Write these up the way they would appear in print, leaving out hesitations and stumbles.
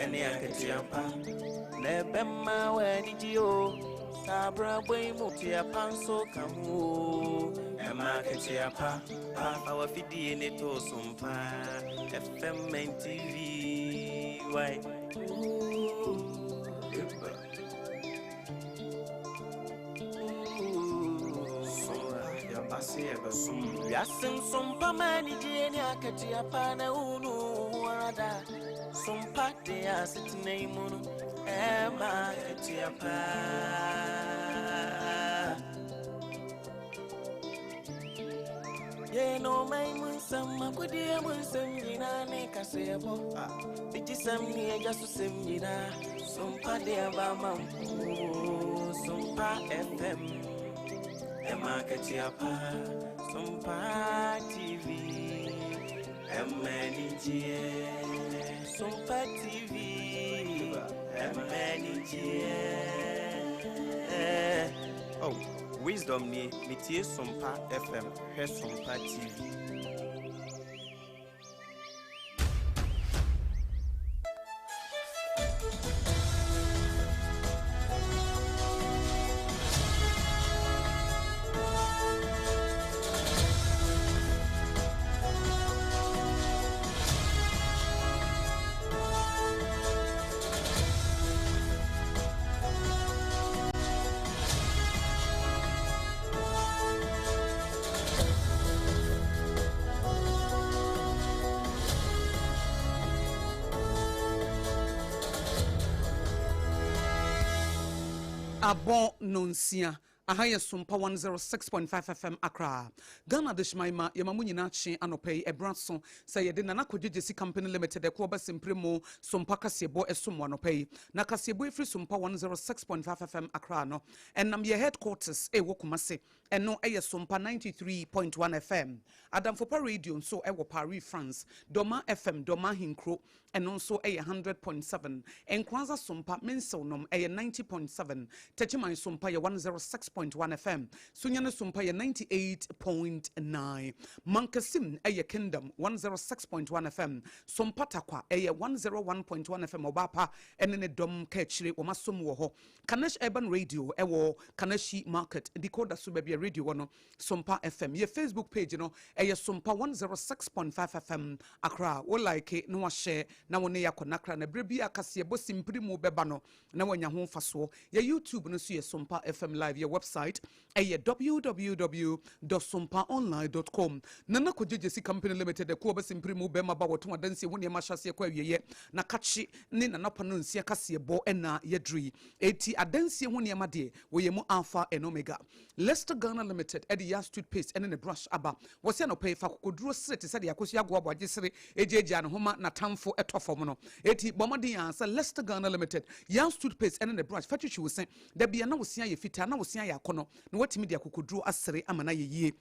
Ɛne akatua pa na ɛbɛma w'anigye o. Saa abrabɔ yi mu tua pa nso ka ho o. Ɛma akatua pa pa fa w'afidie ne to so mpa. FM and TV why? Ooh, eba. Wiase nsompa ma anigye ne akatua pa na wonu wo ho ara da. Sompa de asetena yi mu no ɛma akatua pa. Yɛn ɔman mu nsɛm, akodie mu nsɛm nyinaa ne kaseɛbɔ. Bigyesɛm ne agya so sɛm nyinaa. Sompa de aba ma mpo. Sompa FM. Ɛma akatua pa. Sompa TV. Ɛma anigyeɛ. Sompa TV. Ɛma anigyeɛ. Oh, wisdom nie, metie Sompa FM, hwɛ Sompa TV. Abɔ nonsia. Aha yɛ Sompa 106.5 FM Accra. Ghana Adehyeman ma yɛma mo nyinaa kye anɔpa yi ɛberɛ aso sɛ yɛde Nana Kwadwo Gyesi Company Limited ɛkoɔ ba simpire mu Sompa kaseɛbɔ ɛsom mo anɔpa yi. Na kaseɛbɔ yi firi Sompa 106.5 FM Accra no ɛnam yɛ headquarters ɛwɔ Kumasi. Ɛno yɛ Sompa 93.1 FM. Adamfopa Radio nso wɔ Paris, France. Dɔma FM, Dɔma Ahenkuro, ɛno nso yɛ 100.7. Nkoranza Sompa, Mensew nom, ɛyɛ 90.7. Techiman Sompa yɛ 106.1 FM. Sunyani Sompa yɛ 98.9. Mankasim yɛ Kingdom 106.1 FM. Sompa Tarkwa ɛyɛ 101.1 FM. Ɔbaapa ne ne dɔm ka akyire wɔn asom wɔ hɔ. Kanesh Urban Radio ɛwɔ Kaneshie Market, decoder so baabi a radio wɔ no, Sompa FM. Yɛ Facebook page no ɛyɛ Sompa 106.5 FM Accra. Wo like na wahyɛ na wo ne yɛ akɔ n'akra na berɛ bi a kaseɛbɔ simpiri mu bɛba no na wanya ho mfasoɔ. Yɛ YouTube no nso yɛ Sompa FM Live. Yɛ website ɛyɛ www.sompaonline.com. Nana Kwadwo Gyesi Company Limited ɛkuo bɛsimpiri mu bɛrima ba wɔtɔn adansie ho nneɛma ahyɛaseɛ kɔ awieɛ na kakye ne nanapa no nsia kaseɛbɔ ɛna yɛduru yi. Eti adansie ho nneɛma deɛ wɔyɛ mu Alpha and Omega. Lester Ghana Limited ɛde Yas toothpaste ɛne ne brush aba. Wɔsi anɔpa yi fa akokoduro sere te sɛ deɛ Akosua Agoa Aboagye sere egyaagyaa ne ho ma n'atamfo ɛtɔ fam no. Eti bɔ mmɔden ara sɛ Lester Ghana Limited Yas toothpaste ɛne ne brush fa twitwi wo se. Da bi a na wo se ayɛ fitaa, na wo se ayɛ akɔnnɔ, na woatumi de akokoduro asere ama no ayɛ yie.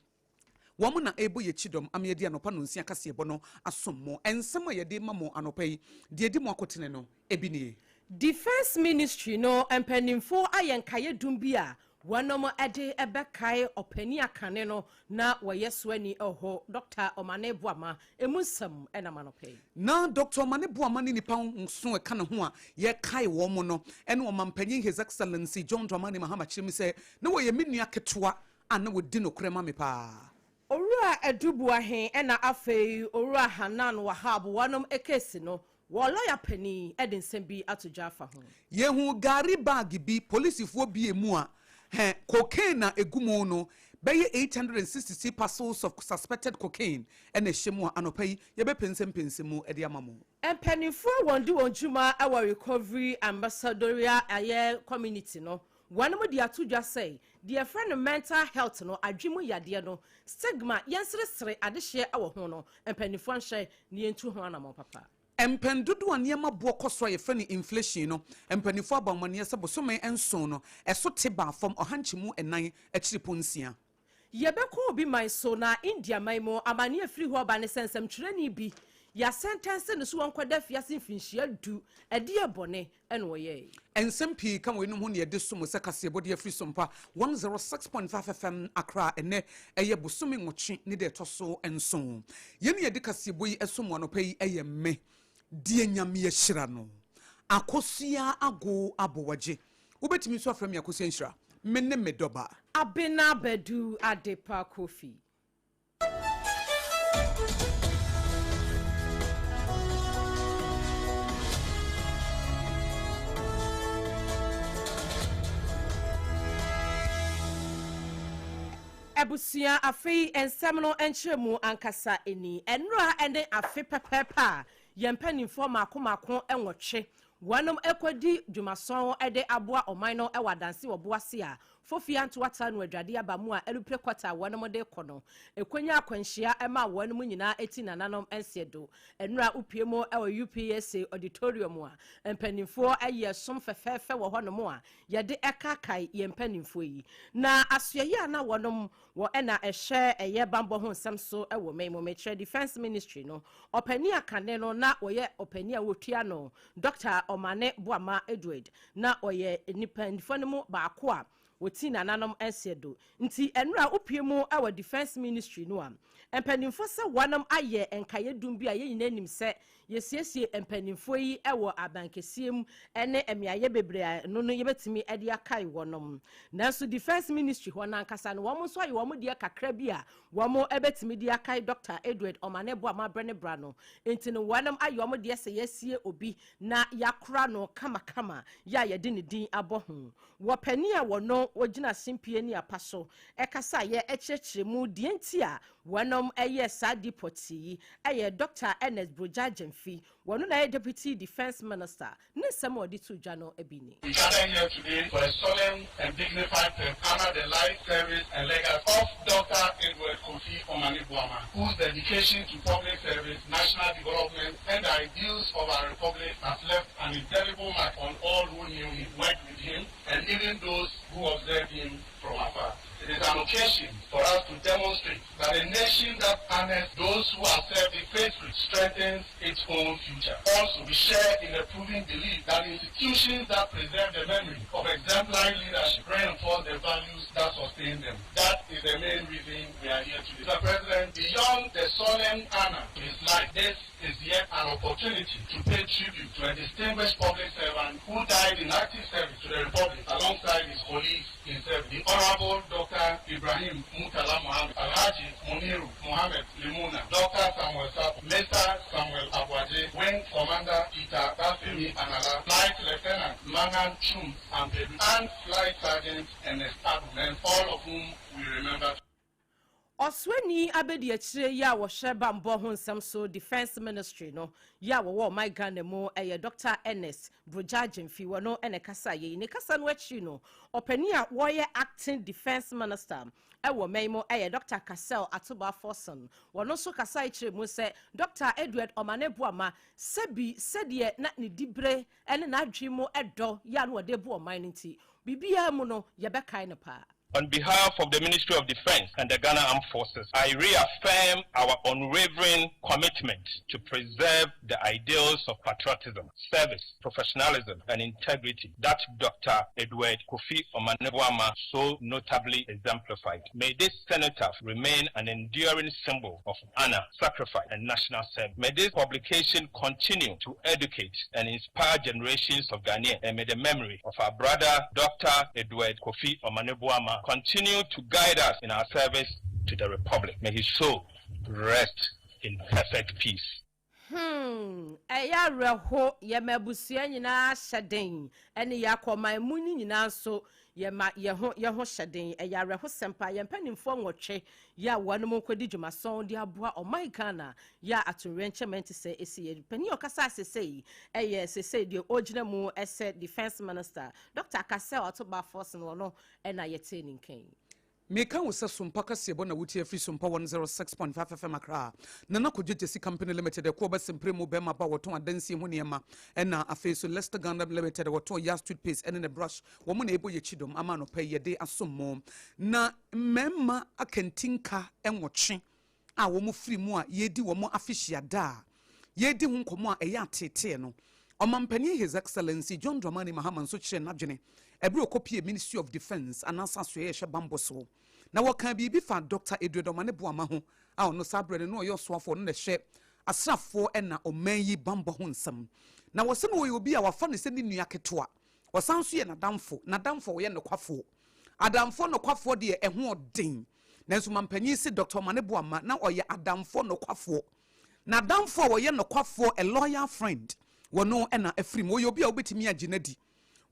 Wɔn na ɛrebɔ yɛn kyidɔm ama yɛde anɔpa nnɔnsia kaseɛbɔ no asom mo. Nsɛm a yɛde rema mo anɔpa yi, deɛ ɛdi mu akotene no, ebi nie. Defence Ministry no mpaninfoɔ ayɛ nkaeɛ dum bi a wɔnom de bɛkae ɔpanin a kane no na wɔyɛ soani wɔ hɔ, Dɔkta Omane Boamah, ɛmu nsɛm nam anɔpa yi. Na Dɔkta Omane Boamah ne nnipa nson a ɛka ne ho a yɛkae wɔn no ne Ɔmanpanyin His Excellency John Dramani Mahama kyerɛ mu sɛ, Na wɔyɛ me nua ketewa a na wɔdi nokorɛ ma me paa. Owura Adu Boahen ɛna afei Owura Hanan Wahab wɔnom case no Wɔ lɔya panin de nsɛm bi ato dwa afa ho. Yɛhuu gari bag bi polisifoɔ bue mu a, hɛ, cocaine a ɛgu mu no bɛyɛ 866 parcels of suspected cocaine na ɛhyɛ mu a anɔpa yi yɛbɛpɛnsɛmpɛnsɛ mu de ama mo. Mpaninfoɔ a wɔn di wɔn dwuma wɔ Recovery Ambassadorial ayɛ Community no, wɔnom de ato dwa sɛ deɛ yɛfrɛ no mental health no, adwene mu yadeɛ no, stigma, yɛnseresere adehyeɛ wɔ ho no, mpaninfoɔ nhyɛ na yɛntu ho anamɔn papa. Mpɛn dodoɔ a nneɛma boɔ kɔ soro a yɛfrɛ no inflation no, mpanimfoɔ abɔ amanneɛ sɛ bosome nson no, ɛso te baa fam ɔha nkyɛmu nnan akyiripɔ nsia. Yɛbɛkɔ obi man so na India man mu amanneɛ a ɛfiri hɔ ba ne sɛ nsɛmtwerɛni bi, yɛasɛntɛnse no so ɔnkɔda afiase mfinhyia du, ɛdeɛn bɔne na ɔyɛe? Nsɛm pii ka weinom ho na yɛde som sɛ kaseɛbɔde afiri Sompa 106.5 FM Accra. Ɛnnɛ ɛyɛ bosome nwɔtwe ne da ɛtɔ so nson. Yɛn a yɛde kaseɛbɔ yi som mo anɔpa yi yɛ me, deɛ Nyame ahyira no, Akosua Ago Abowagye. Wobɛtumi nso afrɛ me Akosua Nhyira. Me ne me dɔba. Abena Badu Adepa Kofi. Abusua, afei nsɛm no nkyerɛmu ankasa ni. Ɛnora ne afe pɛpɛɛpɛ a yɛn mpanimfoɔ mmaako mmaako nwɔtwe wɔnom kɔdi dwumasɔn de aboa ɔman no wɔ adanse wɔ boase a Fofie Antoata no adwade aba mu a alupre kɔta a wɔnom de kɔ no ɛkɔnya akwanhyia ma wɔnom nyinaa ti nananom nseɛ do. Ɛnora wopue mu wɔ UPSA auditorium a mpanimfoɔ yɛ som fɛfɛɛfɛ wɔ hɔnom a yɛde kaakae yɛn mpanimfoɔ yi. Na asoɛeɛ a na wɔnom wɔ na ɛhwɛ ɛyɛ banbɔ ho nsɛm so wɔ man mu, mekyerɛ Defence Ministry no, ɔpanin a kane no na ɔyɛ ɔpanin a wɔtua no, Dɔkta Omane Boamah Edward, na ɔyɛ nnipa no mu baako a wɔtii nananom nseɛ do. Nti ɛnora wopue mu wɔ Defence Ministry no a, mpanimfoɔ sɛ wɔnom ayɛ nkaeɛ dum bi a yɛn nyinaa nim sɛ Yɛsiesie mpanimfoɔ yi wɔ abankɛseɛ mu ne mmeaeɛ bebree a ɛno no yɛbɛtumi de akae wɔnom. Nanso Defence Ministry hɔ no ankasa no wɔn nso ayɛ wɔn deɛ kakra bi a wɔn bɛtumi de akae Dɔkta Edward Omane Boamah berɛ ne berɛ ano. Nti no wɔnom ayɛ wɔn deɛ sɛ yɛasie obi na yɛakora no kamakama yɛ a yɛde ne din abɔ ho. Wɔ panin a wɔno ɔgyina simpie ne apa so kasaeɛ kyerɛkyerɛ mu deɛ nti a Wɔnom yɛɛ saa depot yi yɛ Dɔkta Ernest Brogya Gyamfi, wɔno na ɛyɛ Deputy Defence Minister, ne nsɛm a ɔde too dwa no bi ni. We gather here today for a solemn and dignified to honor the life, service, and legacy of Dr. Edward Kofi Omane Boamah, whose dedication to public service, national development, and the ideals of our republic has left an indelible mark on all who knew him, worked with him, and even those who observed him from afar. It is an occasion for us to demonstrate that a nation that honors those who have served it faithfully strengthens its own future. Also, we share in the proven belief that institutions that preserve the memory of exemplary leadership reinforce the values that sustain them. That is the main reason we are here today. Mr. President, beyond the solemn honor to his life, this is yet an opportunity to pay tribute to a distinguished public servant who died in active service to the Republic alongside his colleagues in service. The Honorable Dr. Ibrahim Murtala Mohammed, Alhaji Muniru Mohammed Limuna, Dr. Samuel Sapo, Mr. Samuel Aboagye, Wing Commander Peter Bafemi Anala, Flight Lieutenant Manan Chum Ampedu, and Flight Sergeant Ernest Abu, all of whom we remember. Ɔsoani abadiakyire yi a wɔhwɛ bammɔ ho nsɛm so, Defence Ministry no, yi a wɔwɔ ɔman Ghana mu yɛ Dɔkta Ernest Brogya Gyamfi, wɔno na ɛkasaeɛ yi. Ne kasa no akyiri no, ɔpanin a wɔyɛ Acting Defence Minister wɔ ɔman yi mu yɛ Dɔkta Cassel Atoba Forson, wɔno nso kasae kyerɛɛ mu sɛ Dɔkta Edward Omane Boamah sɛbi sɛdeɛ na ne dibere ne n'adwene mu dɔ yɛ a na ɔde bu ɔman no nti, biribiara mu no yɛbɛkae no paa. On behalf of the Ministry of Defense and the Ghana Armed Forces, I reaffirm our unwavering commitment to preserve the ideals of patriotism, service, professionalism, and integrity that Dr. Edward Kofi Omane Boamah so notably exemplified. May this cenotaph remain an enduring symbol of honor, sacrifice, and national service. May this publication continue to educate and inspire generations of Ghanaians, and may the memory of our brother, Dr. Edward Kofi Omane Boamah, continue to guide us in our service to the Republic. May his soul rest in perfect peace. Hmm, ɛyɛ awerɛho, yɛma abusua nyinaa hyɛ den, ɛne yɛ akɔman mu no nyinaa nso yɛma yɛho yɛho hyɛ den. Ɛyɛ awerɛhosɛm paa, yɛn mpanimfoɔ nwɔtwe yɛ a wɔnom nkɔdi dwumasɔn de aboa ɔman Ghana yɛ a atowerɛnkyɛm ɛnte sɛ ɛsi yɛ panin a ɔkasa sesei ɛyɛ sesei deɛ ɔgyina mu ɛsɛ Defence Minister Dr. Cassel Atoba Forson, ɔno ɛna yɛtee ne nkan. Meka wo sɛ Sompa kaseɛbɔ na wotie afiri Sompa 106.5 FM Accra. Nana Kwadwo Gyasi Company Limited ɛkoɔ bɛsempere mu bɛrima ba wɔtɔn adansie ho nneɛma ɛna afei so Leicester Ghana Limited wɔtɔn Yas toothpaste ɛne ne brush wɔn na ɛbɔ yɛkyi dɔm ama anɔpa yi yɛde asom mo. Na mmarima akantinka nwɔtwe a wɔn firi mu a yɛredi wɔn afehyia da a yɛredi ho nkɔmmɔ a ɛyɛ ateetee no, Ɔmampanin His Excellency John Dramani Mahama nso kyerɛɛ n'adwene ɛberɛ a ɔkɔpuee Ministry of Defence anaasɛ asoɛeɛ a ɛhwɛ bammɔ so na wɔkaa biribi faa Dɔkta Edward Omane Boamah ho a ɔno saa berɛ no na ɔyɛ ɔsoafoɔ ɔno na ɛhwɛ Asraafoɔ ɛna ɔman yi bambɔ ho nsɛm. Na wɔsɛ no wɔyɛ obi a wafa no sɛ ne nua ketewa. Ɔsan nso yɛ n'adamfo, n'adamfo a ɔyɛ nokwafoɔ. Adamfoɔ nokwafoɔ deɛ, ɛho ɔden. Nanso mampanyin se Dr. Omane Boamah na ɔyɛ adamfoɔ nokwafoɔ. N'adamfo a wɔyɛ nokwafoɔ, a loyal friend, wɔno ɛna afiri mu. Wɔyɛ obi a wobɛtumi agye n'adi.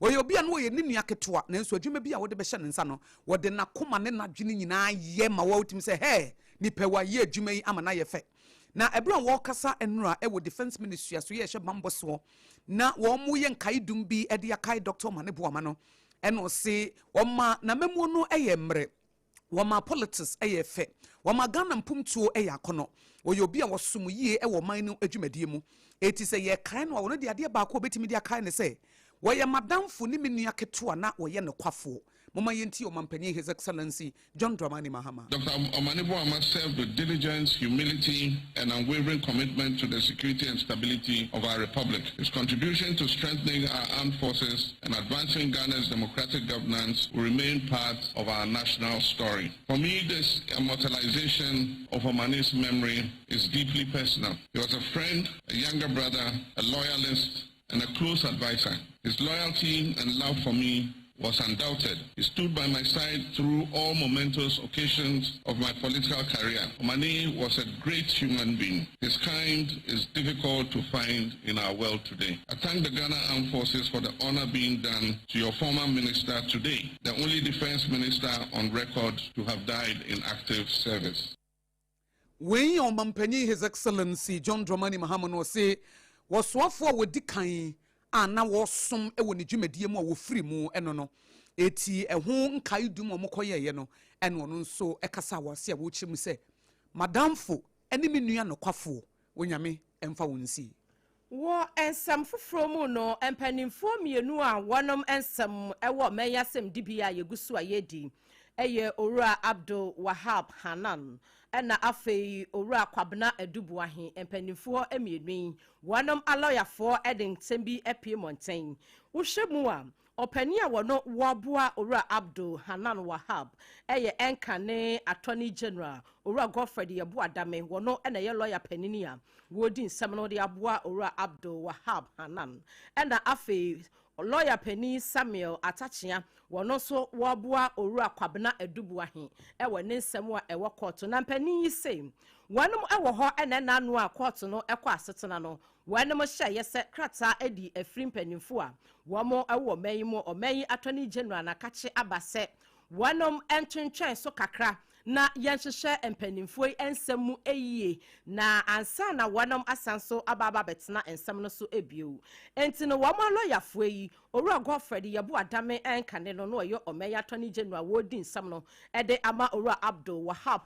Wɔyɛ obi a no wɔyɛ ne nua ketewa, nanso adwuma bi a wɔde bɛhyɛ ne nsa no, wɔde n'akoma ne n'adwene nyinaa yɛ ma wɔtumi sɛ, hɛ, nipa wayɛ adwuma yi ama n'ayɛ fɛ. Na ɛberɛ a wɔrekasa nnora ɛwɔ Defence Ministry so yɛ ɛhyɛ bambɔ soɔ na wɔn mo yɛ nkaedum bi de akae Dr. Omane Boamah no, ɛna ɔse wɔma n'amamuo no yɛ mmerɛ, wɔma politics yɛ fɛ, wɔma Ghana mpomtuo yɛ akɔnɔ. Wɔyɛ obi a wɔsom yie wɔ ɔman no adwumadie mu. Eti sɛ yɛkae no a, wɔno de adeɛ baako a obɛtumi de akae ne sɛ wɔyɛ madamfo ne me nua ketewa na wɔyɛ nokwafoɔ. Moma yɛntie ɔmampanyin His Excellency John Dramani Mahama. Dr. Omane Boamah served with diligence, humility, and unwavering commitment to the security and stability of our republic. His contribution to strengthening our armed forces and advancing Ghana's democratic governance will remain part of our national story. For me, this immortalization of Omane's memory is deeply personal. He was a friend, a younger brother, a loyalist, and a close advisor. His loyalty and love for me was undoubted. He stood by my side through all momentous occasions of my political career. Omane was a great human being. His kind is difficult to find in our world today. I thank the Ghana Armed Forces for the honor being done to your former minister today, the only defense minister on record to have died in active service. Wei yɛ ɔmampanyin His Excellency John Dramani Mahama no. Ɔse wɔsoafoɔ a wɔdi kan a na wɔsom wɔ ne dwumadie mu a wɔfiri mu ɛno no, eti ɛho nkae dum a wɔkɔyɛeɛ no, ɛna ɔno nso ɛkasa wɔ ase a wɔrekyerɛ mu sɛ madamfo ɛne me nua nokwafoɔ, Onyame ɛmfa wɔn nsie. Wɔ nsɛm foforɔ mu no, mpanimfoɔ mmienu a wɔnom nsɛm wɔ mmɛn asɛm dibea a yɛgu so a yɛdi ɛyɛ Owura Abdul Wahab Hanan ɛna afei Owura Kwabena Adu Boahen. Mpanimfoɔ mmienu yi, wɔnom alɔyafoɔ de nsɛm bi apue mmɔnten. Wohwɛ mu a, ɔpanin a wɔno wɔaboa Owura Abdul Hanan Wahab ɛyɛ ɛnka ne Attorney General Owura Godfred Yeboah Dame. Wɔno ɛna ɛyɛ lɔya panini a wɔredi nsɛm no de aboa Owura Abdul Wahab Hanan, ɛna afei lɔya panin Samuel Atta Akyea, wɔno nso wɔaboa Owura Kwabena Adu Boahen ɛwɔ ne nsɛm a ɛwɔ kɔɔto. Na mpanin yi se wɔnom ɛwɔ hɔ ɛna ɛna ano a kɔɔto no ɛkɔ asetena no, wɔnom hyɛ yɛ sɛ krataa adi afiri mpanimfo a wɔn ɛwɔ ɔman yi mu, ɔman yi Attorney General nakakye aba sɛ wɔnom ntwentwɛn so kakra na yɛnhyehyɛ mpanimfoɔ yi nsɛm mu yie na ansa na wɔnom asan so aba abɛtena nsɛm no so ebio. Nti no, wɔn alɔyafoɔ yi, Owura Godfred Yeboah Dame nkane no na ɔyɛ ɔman yi Attorney General wɔredi nsɛm no ɛde ama Owura Abdul Wahab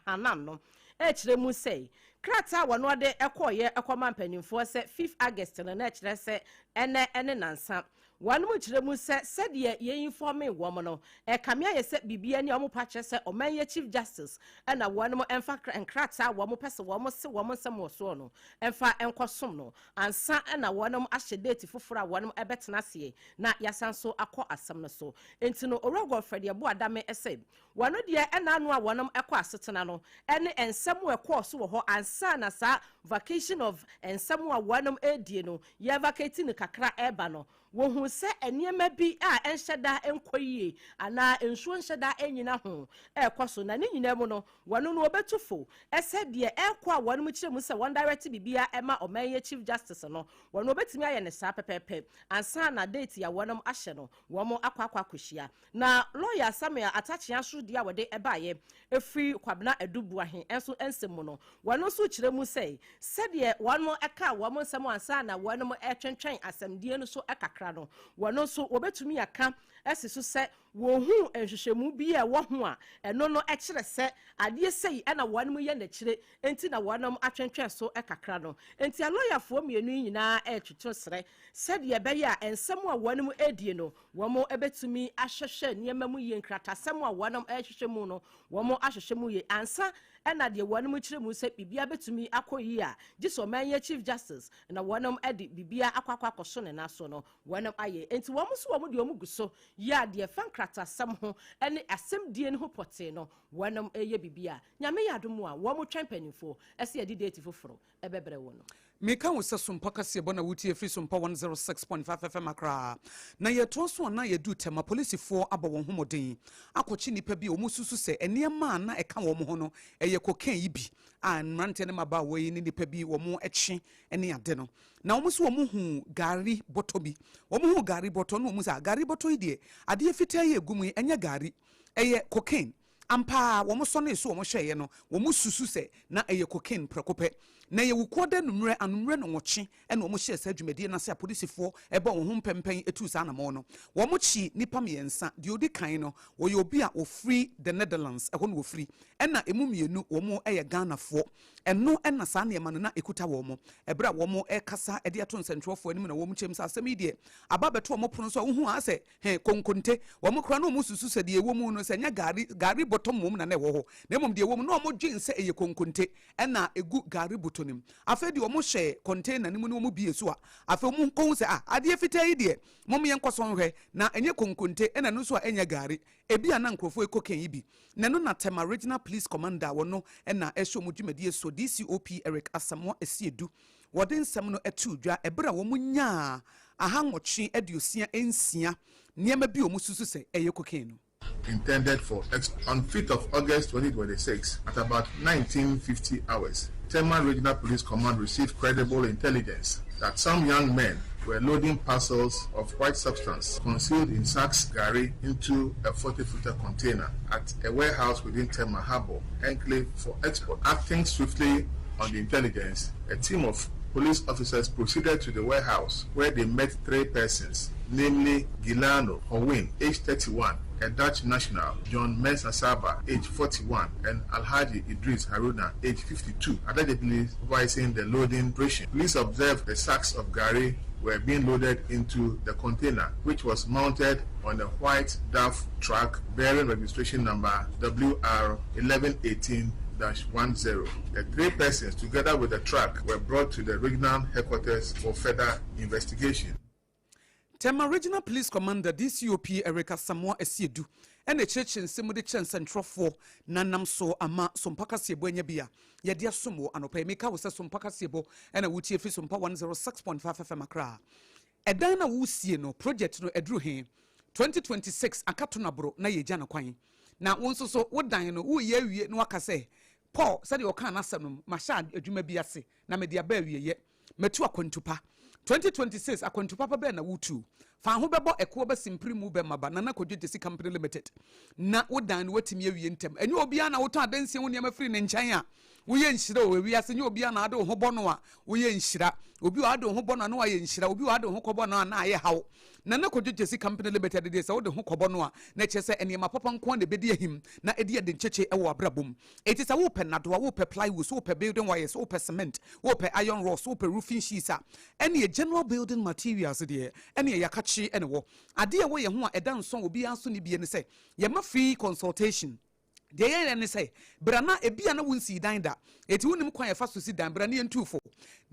Hanan no, ɛkyerɛ mu sɛ krataa a wɔn de ɛkɔɔyɛ ɛkɔma mpanimfoɔ sɛ 5 August no na ɛkyerɛ sɛ ɛnɛ ɛne nansa, wɔn mu kyerɛ mu sɛ sɛdeɛ yɛn inform wɔn no, ɛkame ayɛ sɛ biribi ani a wɔn pa kyerɛ sɛ ɔman yɛ Chief Justice ɛna wɔn mfa nkrataa a wɔn pɛ sɛ wɔn se wɔn nsɛm wɔ soɔ no ɛmfa nkɔsom no ansa ɛna wɔn ahyɛ date foforɔ a wɔn ɛbɛtena aseɛ na yasan so akɔ asɛm no so. Nti no, Owura Godfred Yeboah Dame ɛsɛ wɔn deɛ, ɛna ano a wɔn ɛkɔ asetena no ɛne nsɛm a ɛkɔɔ so wɔ hɔ ansa na saa vacation of nsɛm a wɔn ɛredie no, yɛ vacate no kakra ɛreba no, wɔhu sɛ nneɛma bi a ɛnhyɛ da nkɔ yie anaa nsuo nhyɛ da nyina ho ɛrekɔ so. Na ne nyinaa mu no, wɔn no wɔbɛtu fo ɛsɛ deɛ ɛrekɔ a wɔn mu kyerɛ mu sɛ wɔn direct biribiara ɛma ɔman yɛ Chief Justice no, wɔn wɔbɛtumi ayɛ ne saa pɛpɛɛpɛ ansa na date a wɔn ahyɛ no wɔn akɔ akɔhyia. Na lawyer Samuel Atta Akyea so deɛ a wɔde ɛbaeɛ efiri Kwabena Adu Boahen nso nsɛm mu no, wɔn nso kyerɛ mu sɛ sɛdeɛ wɔn ɛka wɔn nsɛm ansa na wɔn ɛtwentwɛn asɛmdie no so ɛkakra no, wɔn nso wɔbɛtumi aka ɛsi so sɛ wɔhu nhwehwɛmu bi a ɛwɔ ho a ɛno no ɛkyerɛ sɛ adeɛ sɛyi ɛna wɔn yɛ n'akyire nti na wɔn atwentwɛn so ɛkakra no. Nti alɔyafoɔ mmienu yi nyinaa ɛretwetwe serɛ sɛdeɛ ɛbɛyɛ a nsɛm a wɔn ɛredie no, wɔn ɛbɛtumi ahwehwɛ nneɛma mu yie, nkratasɛm a wɔn ɛrehwehwɛ mu no, wɔn ahwehwɛ mu yie ansa ɛna deɛ wɔn kyerɛ mu sɛ biribiara bɛtumi akɔ yie a, gye sɛ ɔman yɛ Chief Justice na wɔn ɛde biribiara akɔ akɔso ne nan so no wɔn ayɛ. Nti wɔn nso wɔn deɛ, wɔn gu so yɛ adeɛ fa nkrataa. nkratasɛm ho ne asɛmdie no ho pɔtee no wɔnom reyɛ biribi a Nyame yɛ adom a wɔn twɛn mpaninfoɔ sɛ yɛde date foforɔ bɛbrɛ wɔn. Meka wo sɛ Sompa kaseɛbɔ na wotie firi Sompa 106.5 FM Accra. Na yɛtoa so a na yɛadu Tema polisifoɔ abɔ wɔn ho mmɔden akɔkye nnipa bi a wɔsusu sɛ nneɛma a na ɛka wɔn ho no ɛyɛ cocaine yi bi a mmeranteɛ ne mmabaawa yi ne nnipa bi wɔn kye ne ade no. Na wɔn nso wɔn huu gari bɔtɔ bi. Wɔn huu gari bɔtɔ no wɔn sɛ ah gari bɔtɔ yi deɛ adeɛ fitaa yi egu mu yi ɛnyɛ gari ɛyɛ cocaine. Ampa ara, wɔsɔnee so wɔhwɛeɛ no, wɔsusu sɛ na ɛyɛ cocaine prɛko pɛ. Na ɛyɛ Wukuada anummerɛ, anummerɛ nnɔnwɔtwe na wɔhyɛɛ saa dwumadie no ase a polisifoɔ bɔɔ wɔn ho mpɛmpɛn tuu saa anamɔn no. Wɔkyee nnipa mmiɛnsa. Deɛ ɔdi kan no, ɔyɛ obi a ɔfiri The Netherlands, ɛhɔ na ɔfiri, ɛna ɛmu mmienu wɔn yɛ Ghanafoɔ. Ɛno na saa nneɛma no na ɛkuta wɔn. Ɛberɛ a wɔrekasa de ato nsɛntwerɛfoɔ anim na wɔkyerɛ mu sɛ asɛm yi deɛ aba abɛto wɔn pono so a wohu a asɛ He, konkonte. Wɔn koraa na wɔsusu sɛ deɛ ɛwɔ mu no, sɛ ɛnyɛ gari, gari bɔtɔ mmom na na ɛwɔ hɔ, na mmom deɛ ɛwɔ mu no, na wɔdwen sɛ ɛyɛ konkonte na ɛgu gari bɔtɔ no mu. Afei deɛ wɔhyɛɛ container no mu na wɔbie so a, afei wɔkɔhu sɛ, ah, adeɛ fitaa yi deɛ, mom yɛnkɔ so nhwɛ, na ɛnyɛ konkonte, ɛna ɛno nso a ɛnyɛ gari. Ebia na nkurɔfoɔ rekɔ yi bi. Na ɛno na Tema Regional Police Commander a wɔno na ɛhwɛ wɔn dwumadie soɔ, DCOP Eric Asamoah Asiedu, Wɔde nsɛm no too dwa bere a wɔnyaa ahanwɔtwe aduosia nsia nneɛma bi a wɔsusu sɛ ɛyɛ cocaine no. Intended for export. On 5th of August 2026, at about 1950 hours, Tema Regional Police Command received credible intelligence that some young men were loading parcels of white substance concealed in sacks gari into a 40-footer container at a warehouse within Tema Harbour enclave for export. Acting swiftly on the intelligence, a team of police officers proceeded to the warehouse where they met three persons, namely Gilano Howin, age 31, a Dutch national, John Mensah Saba, age 41, and Alhaji Idris Haruna, age 52, allegedly supervising the loading operation. Police observed the sacks of gari were being loaded into the container, which was mounted on a white DAF truck bearing registration number WR 1118 10. The three persons, together with the truck, were brought to the regional headquarters for further investigation. Tema Regional Police Commander, DCOP Eric Asamoah Asiedu na ɛkyerɛkyerɛ nsɛm mu de kyerɛ nsɛntwerɛfoɔ na nam so ama Sompa Kaseɛbɔ anya bi a yɛde asom wo anɔpa yi. Meka wo sɛ Sompa Kaseɛbɔ na wotie firi Sompa 106.5 FM Accra. Ɛdan no a woresie no, project no aduru he? 2026 akato no aboro na yɛgya no kwan. Na wo nso so wo dan no woreyɛ awie na woaka sɛ, Paul, sɛdeɛ ɔkaa n'asɛm no, mahyɛ adwuma bi ase na mede aba awieɛ. Matu akwantu pa. 2026 Akwantu papa bɛn na woretu? Fa ho bɛbɔ ɛkoɔ bɛsempere mu bɛmaba Nana Kwadwo Gyasi Company Limited na wo dan no woatumi awie ntɛm. Ɛnyɛ obiara na wotɔ adansie ho nneɛma firi ne nkyɛn a woyɛ nhyira o. Ewiase nyɛ obiara na ade wo ho bɔ no a woyɛ nhyira. Obi wɔ ade wo ho bɔ no a na wayɛ nhyira, obi wɔ ade wo ho kɔbɔ no a na ayɛ haw. Nana Kwadwo Gyasi Company Limited deɛ sɛ wode ho kɔbɔ no a na ɛkyerɛ sɛ nneɛma papa nko ara na ɛbɛdi ahim na ɛdi ade nkyekye wɔ w'abrabɔ mu. Enti sɛ wopɛ nnadewa, wopɛ plywoods, wopɛ building wires, wopɛ cement, wopɛ iron rods, wopɛ roofing sheets a, ɛneɛ general building materials deɛ, ɛneɛ yɛakakye na ɛwɔ. Adeɛ a ɛwɔ yɛn ho a ɛda nsõ a obiara nso nni bie ne sɛ, yɛma free consultation. Deɛ yɛyɛ ne sɛ, bra na ebia na wonsii dan da, enti wonnim kwan a yɛfa so si dan, bra na yɛntu fo.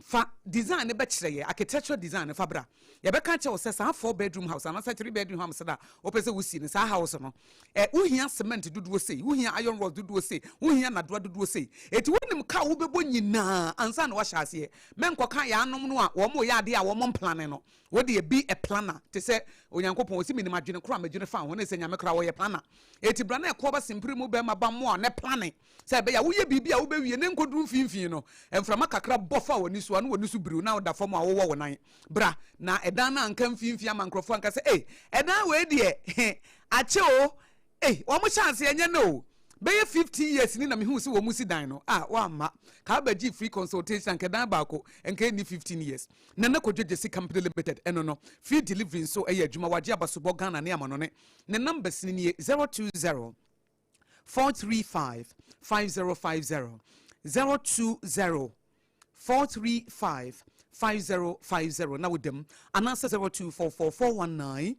Fa design no bɛkyerɛ yɛn, architectural design no fa bra. Yɛbɛka akyerɛ wo sɛ saa four bedroom house anaasɛ three bedroom house no a wopɛ sɛ wosi no, saa house no, ɛ, wohia cement dodoɔ sei, wohia iron rods dodoɔ sei, wohia nnadewa dodoɔ sei. Enti wonim ka a wobɛbɔ nyinaa ansa na woahyɛ aseɛ. Mɛnkɔka yɛanom no a wɔreyɛ adeɛ a wɔn mplane no. Wo deɛ be a planner te sɛ Onyankopɔn. Ɔse menim adwene korɔ a medwene fa ho ne sɛ Nyame koraa ɔyɛ planner. Enti bra na ɛkoɔ ba simpire mu bɛma ba mmoa ne plane sɛ ɛbɛyɛ a woyɛ biribi a wobɛwie na ɛnkɔduru mfimfini no mframa kakra bɔ fa w'ani so a na w'ani so biriw na woda fam a wowɔ wo nan. Bra na ɛdan no anka mfimfini ama nkurɔfoɔ anka sɛ ei ɛdan wei deɛ he akyɛ o ei wɔn hyɛ aseɛ ɛnyɛ nnɛ o bɛyɛ 15 years ni na mehuu sɛ wɔn si dan no a woamma ka abɛgye free consultation anka dan baako nka ɛnni 15 years. Nana Kwadwo Gyasi Company Limited ɛno no free delivery nso ɛyɛ adwuma wagye abasobɔ Ghana ne amanɔne ne numbers no nie 020 435 5050 020 435 5050 na woda mu anaasɛ 0244 419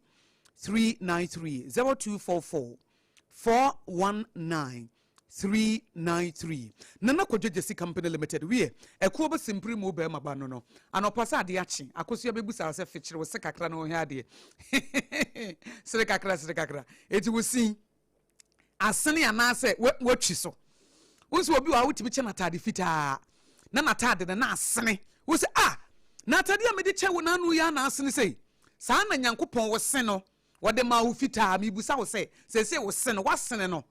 393 0244 419. 393. Nana Kwadwo Gyasi Company Limited, wiɛ, ɛkoɔ bɛ simpiri mu bɛɛma ba no no. Anɔpa sɛ adeɛ akye, Akosua bɛbusa wo sɛ fekyere wo se kakra na ɔhwɛ adeɛ. Sere kakra, sere kakra. Eti wo sin asene anaasɛ watwi so. Wo nso obi wɔ ha wotumi kyɛ n'ataade fitaa na n'ataade no na asene. Wo sɛ ah, na ataade a mede kyɛ wo n'ano yi ana asene sei. Saa na Nyankopɔn wo se no, wɔde maa wo fitaa. Mebusa wo sɛ, seesei wo se no, wasene no.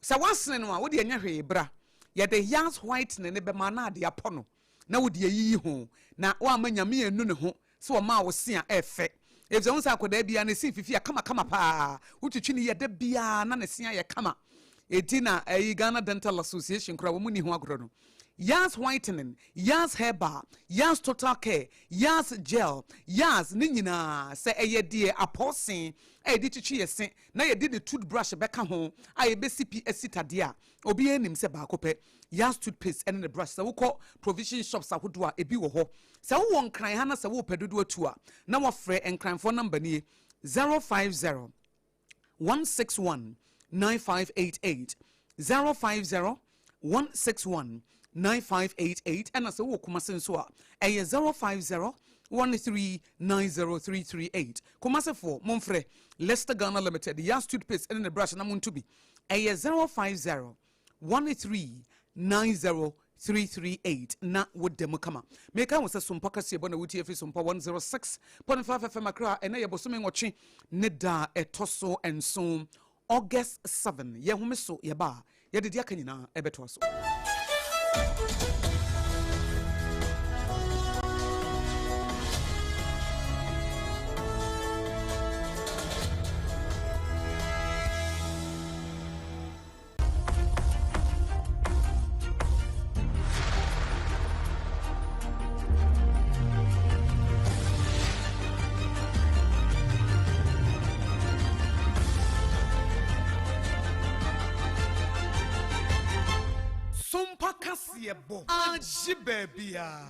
Sɛ woasene no a, wo deɛ nyɛ hwee, bra. Yɛde Yaz whitening no bɛma na ade apɔ no, na wode ayiyi ho, na woamma Nyame annu ne ho sɛ ɔmaa wo se a ɛfɛ. Efisɛ wohu sɛ akwadaa biara ne se fifi a kamakama paa, wotwitwi no yie da biara na ne se ayɛ kama. Enti na ɛyi Ghana Dental Association koraa wɔn nni ho agorɔ no. Yaz whitening, Yaz herbal, Yaz total care, Yaz gel, Yaz ne nyinaa sɛ ɛyɛ deɛ apɔɔse a yɛde twitwi yɛ se na yɛde ne toothbrush bɛka ho a yɛbɛsi pi asi tadeɛ a, obiara nim sɛ baako pɛ. Yaz toothpaste ne ne brush, sɛ wokɔ provision shops ahodoɔ a, ebi wɔ hɔ. Sɛ wowɔ Nkran ha na sɛ worepɛ dodoɔ atu a, na woafrɛ Nkranfoɔ number nie, 050 161 9588, 050 161 9588, ɛna sɛ wowɔ Kumasi nso a, ɛyɛ 050 1390338. Kumasefoɔ, momfrɛ Lester Ghana Limited, Yas Toothpaste ne ne brush na monto bi. Ɛyɛ 050 1390338 na woda mu kama. Meka wo sɛ Sompa kaseɛbɔ na wotie firi Sompa 106.5 FM Accra. Ɛnɛ yɛ bosome nwɔtwe ne da a ɛtɔ so nson, August 7. Yɛhome so yɛba a, yɛde deɛ aka nyinaa ɛbɛtoa so. Sompa kaseɛbɔ agye baabiara.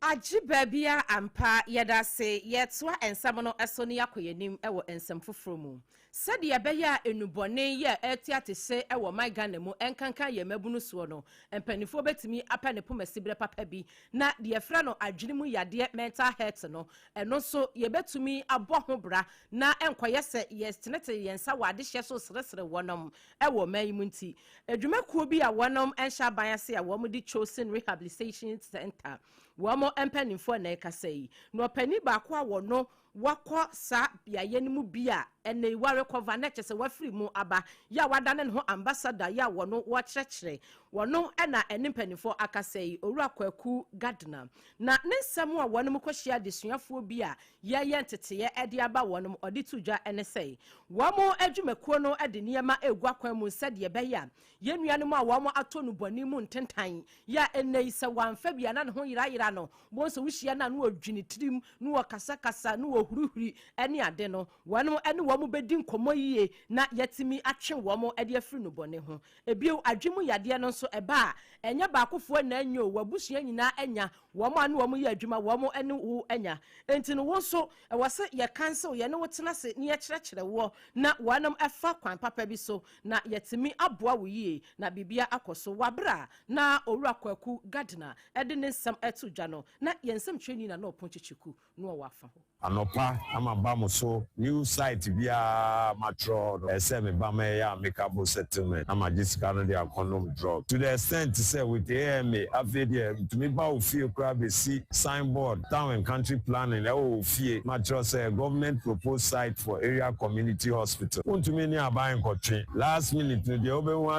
Agye baabiara ampa. Yɛda ase. Yɛtoa nsɛm no so na yɛakɔ yɛn anim wɔ nsɛm foforɔ mu. Sɛdeɛ ɛbɛyɛ a nnubɔne yi a ɛrete atese wɔ ɔman Ghana mu nkanka yɛn mmabunu soɔ no, mpanimfoɔ bɛtumi apɛ ne poma siberɛ papa bi na deɛ yɛfrɛ no adwene mu yadeɛ, mental health no, ɛno nso yɛbɛtumi abɔ ho bra na ɛnkɔyɛ sɛ yɛtenetene yɛn nsa wɔ adehyeɛ so resresre wɔnom wɔ ɔman yi mu nti, adwumakuo bi a wɔnom nhyɛ aban ase a wɔn de Chosen Rehabilitation Centre wɔn mpanimfoɔ na ɛkasa yi, na ɔpanin baako a wɔno wakɔ saa beaeɛ no mu bi a ɛnɛ yi warekɔva na kyɛ sɛ wafiri mu aba yɛ a wadane ne ho ambassador yɛ a wɔno wɔkyerɛkyerɛ wɔno ɛna ɛne mpanimfoɔ akasa yi, Owura Kwaku Gardner, na ne nsɛm a wɔnom kɔhyia adesuafoɔ bi a yɛyɛ nteteeɛ de aba wɔnom ɔde to dwa ne sɛ wɔn adwumakuo no de nneɛma egu akwan mu sɛdeɛ ɛbɛyɛ a yɛn nuanom a wɔn atɔ no bɔne mu ntentan yɛ a ɛnɛ yi sɛ wɔamfa bi a na ne ho yerayera no wɔn sɛ wohyia no a na wɔdwene tirim na wɔkasakasa na wɔhurihuri ne ade no, wɔn ne wɔn bɛdi nkɔmmɔ yie na yɛatumi atwe wɔn de afiri no bɔne ho. Ebio, adwe mu yadeɛ no nso ɛba a ɛnyɛ baakofoɔ na anya o, w'abusua nyinaa anya, wɔn a ne wɔn yɛ adwuma wɔn ne wo anya. Enti no wo nso ɛwɔ sɛ yɛkansew yɛne wo tena ase na yɛkyerɛkyerɛ woɔ na wɔnom ɛfa kwan papa bi so na yɛtumi aboa wo yie na biribia akɔ so. Wɔ a na Owura Kwaku Gardner ɛde ne nsɛm ɛto dwa no, na yɛn nsɛmtwerɛni na na ɔpɔn kyekyeku na ɔwɔ afa hɔ. Anɔpa ama ba mo so new site biara matwerɛ no ɛsɛ me ba ma ɛyɛ amicable settlement na magye sika no de akɔnom drug to the extent sɛ with AMA afei deɛ ntumi ba wo fie koraa bɛsi signboard, Town and Country Planning, ɛwɔ wo fie matwerɛ sɛ government proposed site for area community hospital. Wontumi ne aban nkɔtwe last minute no. Deɛ wobɛhu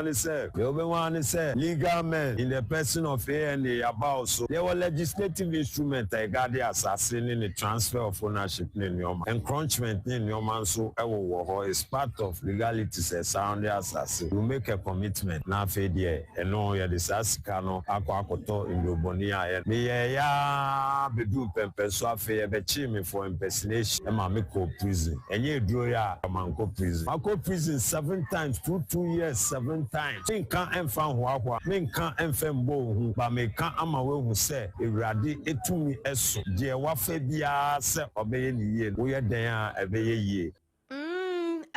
ara ne sɛ legal men in the person of ANA yaba wo so. Yɛwɔ legislative instrument a ɛgade asase ne ne transfer of ownership ne nneɛma, encroachment ne nneɛma nso ɛwɔ wɔ hɔ, is part of legalities. Ɛsurround asase, you make a commitment na afei deɛ ɛno yɛde saa sika no akɔ akɔtɔ nnurobɔne a yɛ meyɛ yaa bɛdu mpɛmpɛ so. Afei yɛbɛkyee me for impersonation ɛma me kɔ prison. Ɛnyɛ eduro yɛ a ɔma nkɔ prison. Makɔ prison seven times, 2 2 years, seven times. Menka ɛmfa nhoahoa, menka ɛmfa mbɔ ohu ba, meka ama woahu sɛ Awurade etumi ɛso deɛ wafa biara sɛ ɔbɛyɛ ne yie. Woyɛ dɛn a ɛbɛyɛ yie.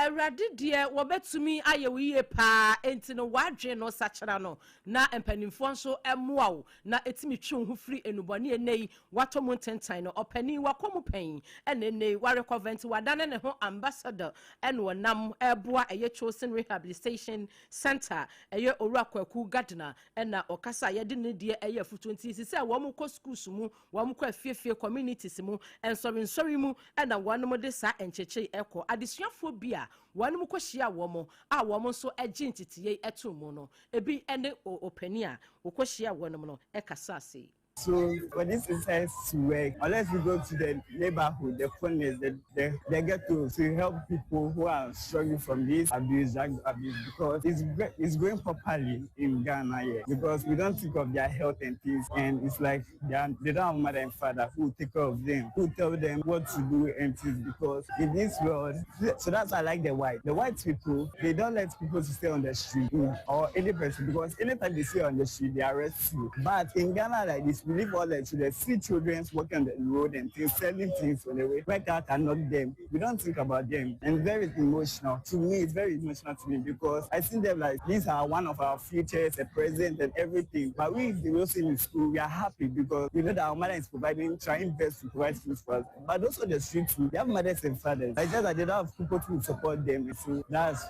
Awurade deɛ, wɔbɛtumi ayɛ wo yie paa. Enti no w'adwene no sakyera no, na mpanimfoɔ nso mmoa wo na ɛtumi twe wo ho firi enubɔne. Ɛnɛ yi watɔ mu ntentan no, ɔpanin wakɔ mu pɛn, ɛna ɛnɛ yi warekɔvɛ nti wadane ne ho ambassador, ɛna ɔnam ɛboa ɛyɛ Chosen Rehabilitation Center. Ɛyɛ Owura Kwaku Gardner ɛna ɔkasa a yɛde ne deɛ ɛyɛ afutuo. Nti sisi a wɔn kɔ schools mu, wɔn kɔ afiefie, communities mu, nsɔrensɔre mu, ɛna wɔn de saa nkyɛkyɛ ɛkɔ. Adesuafoɔ bi a wɔn kɔhyia wɔn a wɔn nso gye nteteyɛ ɛto mu no, ebi ne ɔpanin a wɔkɔhyia wɔn no ɛkasa ase. So for this exercise to work, unless we go to the neighborhood, the corners, the ghetto to help people who are struggling from this abuse, drug abuse, because it's going properly in Ghana here, because we don't think of their health and things, and it's like they don't have mother and father who take care of them, who tell them what to do and things, because in this world, so that's why I like the white. The white people, they don't let people to stay on the street or any person, because anytime they see on the street, they arrest you. But in Ghana like this, we leave all the children, see children walking on the road and things, selling things on the way. Where car can knock them. We don't think about them. And very emotional. To me, it's very emotional to me because I see them like these are one of our futures, the present and everything. But we, the also in school, we are happy because we know that our mother is providing, trying best to provide food for us. But also the street too, they have mothers and fathers. It's just that they don't have people to support them. So that's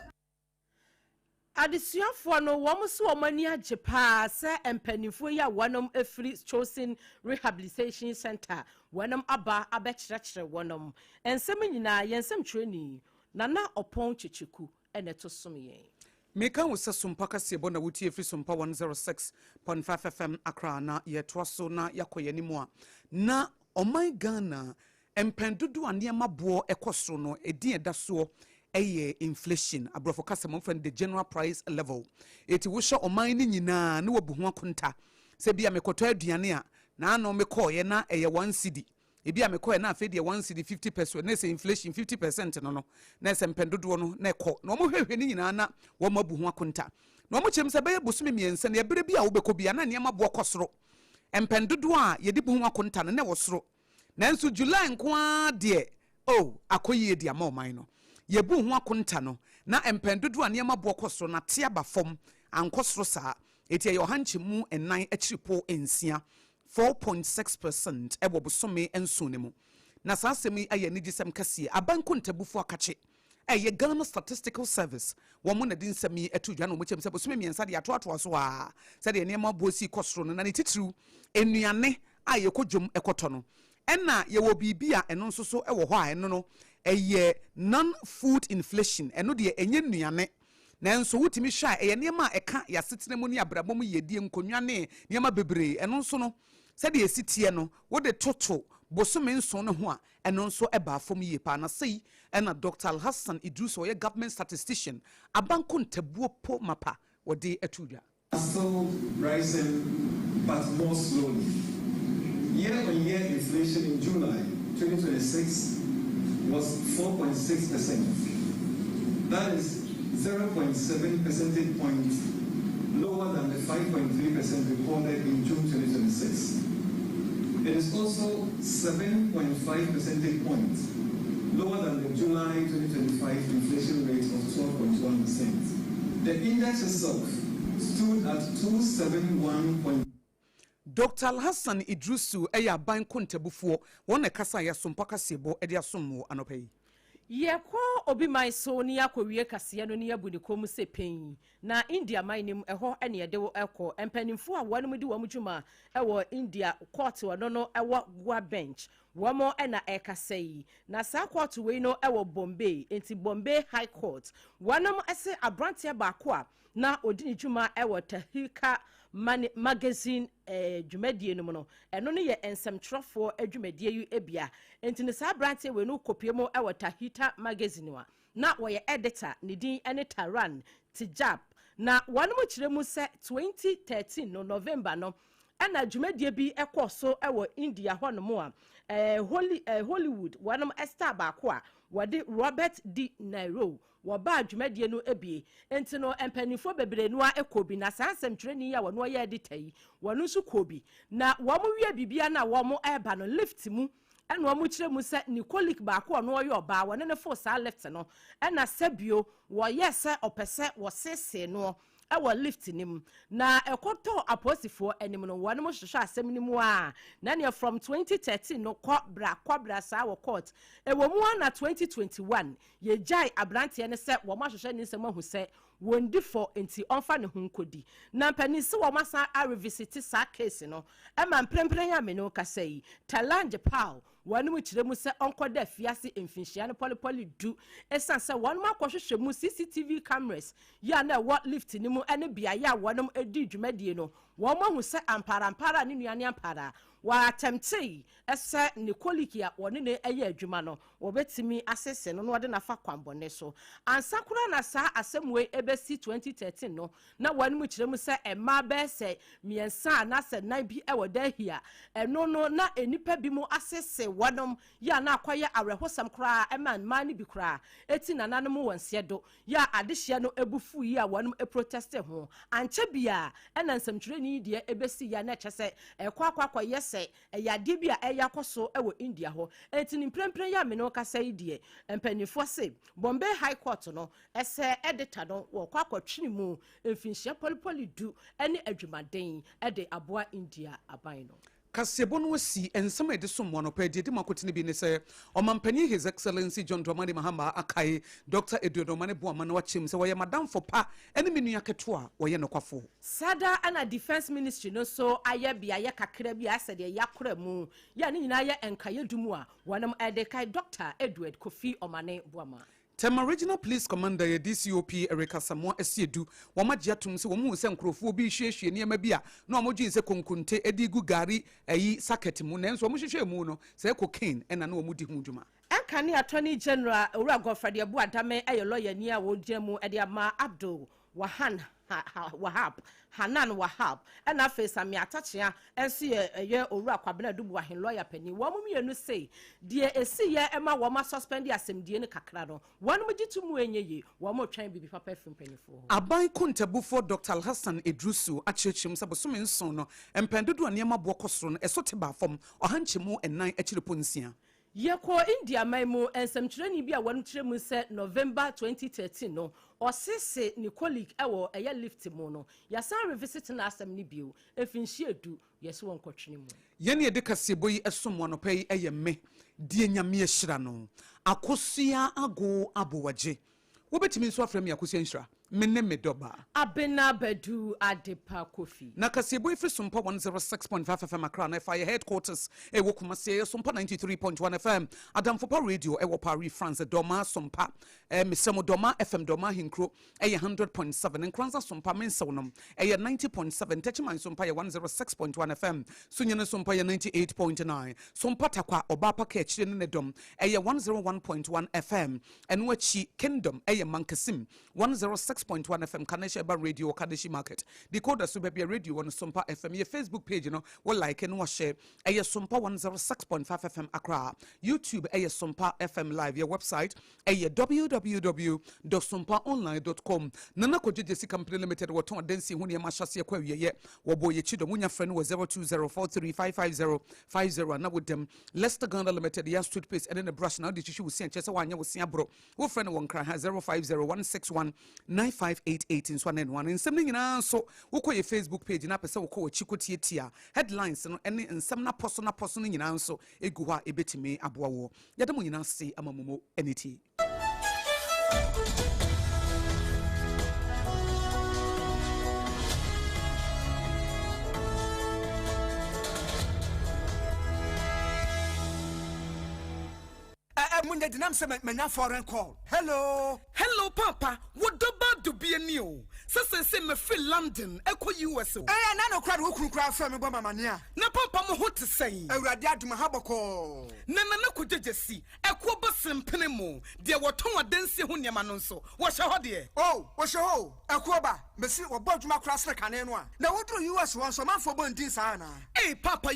Adesuafoɔ no, wɔn nso wɔn ani agye paa sɛ mpanimfoɔ yi a wɔn afiri Chosen Rehabilitation Center wɔn aba abɛkyerɛkyerɛ wɔn nsɛm nyinaa. Yɛn nsɛm twerɛni Nana Ɔpɔn Kyekyeku ɛna ɛto som yɛn. Meka wo sɛ Sompa kaseɛbɔ na wotie firi Sompa 106.5 FM Accra, na yɛtoa so na yɛakɔ yɛn anim a, na ɔman Ghana, mpɛn dodoɔ a nneɛma boɔ ɛkɔ soro no, ɛdin ɛda soɔ ɛyɛ inflation. Aborɔfo kasa mu mfrɛ no the general price level. Ɛti wohyɛ ɔman no nyinaa ne wabu ho akonta sɛ bi a mekɔtɔ aduane a, naano mekɔɔyɛ na ɛyɛ 1 cedi, ebi a mekɔɛ na afei deɛ 1 cedi 50 pesewas, na ɛsɛ inflation 50% no, na ɛsɛ mpɛn dodoɔ no na ɛkɔ na wɔn hwehwɛ ne nyinaa na wɔn abu ho akonta na wɔn kyerɛ mu sɛ bɛyɛ bosome 3 na ɛberɛ bi a wobɛkɔ bi a, na nneɛma boɔ kɔ soro, mpɛn dodoɔ a yɛde bu ho akonta no na ɛwɔ soro. Nanso July nko ara deɛ o, akɔ yie di ama ɔman no. Yɛbu ho akonta no na mpɛn dodoɔ a nneɛma boɔ kɔ soro na te aba fam, ankɔ soro saa. Eti ɛyɛ 104.6, 4.6%, ɛwɔ bosome 7 ne mu. Na saa asɛm yi ayɛ anigyesɛm kɛseɛ. Aban nkontabufo akakye ɛyɛ Ghana Statistical Service, wɔn mo na de nsɛm yi ato dwa na wɔn kyɛm sɛ bosome 3 de atoatoa so a, sɛdeɛ nneɛma boɔ si kɔ soro no, na ne titiriw nnuane a yɛkɔ dwom ɛkɔtɔ no, ɛna yɛwɔ biribi a ɛno nso so ɛwɔ hɔ a, ɛno no ɛyɛ non food inflation. Ɛno deɛ, ɛnyɛ nnuane, nanso wotumi hwɛ a, ɛyɛ nneɛma a ɛka yɛasetena mu ne abrabɔ mu yɛdie, nkonnwa ne nneɛma bebree. Ɛno nso no, sɛdeɛ esi teɛ no, wode toto bosome 7 no ho a, ɛno nso ɛbaa fam yie paa. Na sei ɛna Dr Alhassan Idris, ɔyɛ government statistician, abanko ntabuo po mapa, wɔde ato dwa. Still rising, but more slowly. Year-on-year inflation in July 2026 was 4.6%. That is 0.7 percentage points lower than the 5.3% recorded in June 2026. It is also 7.5 percentage points lower than the July 2025 inflation rate of 12.1%. The index itself stood at 271. Dr Alhassan Idrisu ɛyɛ aban kontabufoɔ, wɔn na ɛkasa yɛ Asompa kaseɛbɔ ɛde asom wɔ anɔpa yi. Yɛkɔ obi man so ne yɛakɔwie kaseɛ no ne yɛabu ne kɔn mu sɛ pɛn na India man nim ɛhɔ ɛne yɛde wo ɛkɔ. Mpanimfoɔ a wɔn di wɔn dwuma ɛwɔ India court, ɔno no ɛwɔ Goa bench, wɔn ɛna ɛkasa yi. Na saa court wei no ɛwɔ Bombay, nti Bombay High Court, wɔn ɛsɛ aberanteɛ baako a na odi ne dwuma ɛwɔ Tehelka Magazine dwumadie no mu no, ɛno no yɛ nsɛmtwerɛfoɔ dwumadie yi ebia. Nti ne saa aberanteɛ wei no kɔpie mu ɛwɔ Tehelka Magazine a na wɔyɛ editor, ne din ne Tarun Tijab. Na wɔn mo kyerɛ mu sɛ 2013 no November no, ɛna dwumadie bi ɛkɔ so ɛwɔ India hɔnom a Hollywood wɔn star baako a wɔde Robert De Niro wɔbaa dwumadie no ebie. Nti no mpanimfoɔ bebree no a ɛkɔ bi, na saa nsɛmtwerɛni yi a wɔn ɔyɛ editor yi, wɔn nso kɔ bi. Na wɔn wie biribiara na wɔn ɛreba no, lift mu. Ɛna wɔn kyerɛ mu sɛ ne colleague baako a ɔno ɔyɛ ɔbaa, wɔne no foo saa lift no, ɛna sɛbio wɔyɛɛ sɛ ɔpɛ sɛ wɔseesee noɔ wɔ lift no mu. Na ɛkɔtɔɔ apolisifoɔ anim no, wɔnom hwehwɛ asɛm no mu a, na neɛ from 2013 no kɔ bra kɔ bra saa wɔ court. Ɛwɔ mu ara na 2021 yɛgyae abranteɛ no sɛ wɔn ahwehwɛ ne nsɛm ahu sɛ wɔndi fɔ nti ɔmfa ne ho nkɔdi. Na mpanin se wɔn asan a revisite saa case no ma mprempren a me ne wo kasa yi, Talange Paul Wɔnom kyerɛ mu sɛ ɔnkɔda afiase mfinhyia no pɔlepɔle du esiane sɛ wɔnom akɔhwehwɛ mu CCTV cameras yi a na ɛwɔ lift no mu ne beaeɛ a wɔnom dii dwumadie no, wɔn ahu sɛ ampaara-ampaara a ne nua ne ampaara wɔ atɛmtee sɛ ne koliki a wɔne no yɛ adwuma no wɔbɛtumi asese no na wɔde no afa kwanbɔne so. Ansa koraa na saa asɛm wei ɛbɛsi 2013 no, na wɔnom kyerɛ mu sɛ mmaa bɛyɛ sɛ mmiɛnsa anaasɛ nnan bi wɔ Delhi a ɛno no na nnipa binom asese wɔnom yɛ a na akɔyɛ awerɛhosɛm koraa ɛma mmaa no bi koraa ti nananom wɔ nseɛ do yɛ a adehyeɛ no bo fuu yi a wɔnom proteste ho. Ankyɛ biaa ɛna nsɛmtwerɛni yi deɛ ɛbɛsii yɛ a na ɛkyɛ sɛ ɛrekɔ akɔ akɔyɛ sɛ ɛyɛ adeɛ bi a ɛreyɛ akɔ so wɔ India hɔ. Enti no mprempren yi a me ne wo kasa yi deɛ mpaninfoɔ se Bombay High Court no sɛ editor no wɔrekɔ akɔtwene mu mfinhyia pɔlipɔli du ne adwumaden de aboa India aban no. Kaseɛbɔ no asi nsɛm a yɛde som mo anɔpa yi deɛ ɛdi mu akotene bi ne sɛ Ɔmanpanin His Excellency John Dramani Mahama akae Dɔkta Edward Omane Boamah na wakyerɛ mu sɛ ɔyɛ m'adamfo pa ne me nua ketewa a ɔyɛ nokwafoɔ. Saa da na Defence Ministry no nso ayɛ beaeɛ kakra bi a ayɛ sɛ deɛ yɛakora mu yi a ne nyinaa yɛ nkaeɛ du mu a wɔnom de kae Dɔkta Edward Kofi Omane Boamah. Tema Regional Police Commander yɛ DCOP Eric Asamoah Asiedu. Wɔn agye atom sɛ wɔn huu sɛ nkorɔfoɔ bi rehwiehwie nneɛma bi a na wɔn dwen sɛ konkonte de regu gari ayi sacket mu nanso wɔn hwehwɛɛ mu no sɛ cocaine na na wɔn di ho dwuma. Ɛnkane Attorney General Owura Godfred Yeboah Dame yɛ lɔyani a ɔgyina mu de ama Abdul Wahan Wahab, Hanan Wahab, ɛna afei Samia Atakyea nso yɛ ɛyɛ Owura Kwabena Adu Boahen lɔya panin. Wɔn mmienu se deɛ ɛsiiɛ ma wɔn asɔspɛnde asɛmdie no kakra no, wɔn gye to mu ɛnyɛ yie. Wɔn retwɛn biribi papa afiri mpanimfoɔ hɔ. Aban kontabufoɔ Dɔkta Alhassan Iddrisu akyerɛkyerɛ mu sɛ bosome nson no, mpɛn dodoɔ a nneɛma boɔ kɔ soro no, ɛso te baa fam ɔha nkyɛmu nnan akyirepɔ nsia. Yɛkɔɔ India man mu, nsɛmtwerɛni bi a wɔn kyerɛ mu sɛ November 2013 no, ɔsese ne colleague wɔ ɛyɛ lift mu no, yɛasan revisit n'asɛm no bio, mfinhyia du, yɛse wɔnkɔtwene mu. Yɛn a yɛde kaseɛbɔ yi som mo anɔpa yi yɛ me, deɛ Nyame ahyira no, Akosua Ago Aboagye. Wobɛtumi nso afrɛ me Akosua Nhyira. Me ne me dɔ ba. Abena Badu Adepa Kofi. Na kaseɛbɔ yi firi Sompa 106.5 FM Accra na ɛfa yɛ headquarters ɛwɔ Kumasi. Ɛyɛ Sompa 93.1 FM, Adamfopa Radio ɛwɔ Paris, France, Dɔmaa Sompa, eh, mesrɛ mo, Dɔmaa FM, Dɔmaa Ahenkuro ɛyɛ 100.7, Nkoranza Sompa, Mensew nom, ɛyɛ 90.7, Techiman Sompa yɛ 106.1 FM, Sunyani Sompa yɛ 98.9, Sompa Tarkwa, Ɔbaapa Kaakyire ne ne dɔm ɛyɛ 101.1 FM, Ɛno akyi, Kingdom yɛ Mankasim 106.1 FM, Kaneshi Urban Radio wɔ Kaneshi Market. Decoder so baabi a radio wɔ no, Sompa FM. Yɛ Facebook page no, wo like na wahyɛ. Ɛyɛ Sompa 106.5 FM Accra. YouTube ɛyɛ Sompa FM Live. Yɛ website ɛyɛ www dot sompaonline dot com. Nana Kwadwo Gyasi Company Limited wɔtɔn adansie ho nneɛma ahyɛaseɛ kɔ awieɛ. Wɔbɔ yɛn akyi dɔm. Wonya frɛ no wɔ 0204355050 a na wodam. Lester Ghana Limited yɛ toothpaste ɛne ne brush na wode twitwi wo se a kyerɛ sɛ woanyɛ wo se aborɔ. Wofrɛ no wɔ Nkran ha 0501619588 nso a na ɛno ano. Nsɛm no nyinaa nso wokɔ yɛ Facebook page na apɛ sɛ wokɔ w'akyi kɔtiatia headlines no ne nsɛm no apɔso no apɔso no nyinaa nso ɛgu hɔ a ɛbɛtumi aboa woɔ. Yɛda mo nyinaa ase ama mo mo ani tie. Eh eh munya dinam sɛ manya foreign call hello. Hello paapa wo dɔ ba dubie ni o sɛ seesei mefiri London ɛkɔ US o. Eh ɛna no koraa de wo kunu koraa frɛ me bɔ me amaneɛ a. Na paapa mo ho te sɛn? Awurade adom aha bɔkɔɔ. Na Nana Kogyegyesi Ɛkoɔ bɔ sempene mu, deɛ wɔtɔn adansie ho nneɛma no nso, wɔhyɛ hɔ deɛ. Oh, wɔhyɛ hɔ o, ɛkoɔ ba, mese wɔbɔ adwuma koraa sene kane no a. Na woduru US hɔ nso, ɔmanfoɔ bɔ ndin saa anaa? Ei paapa.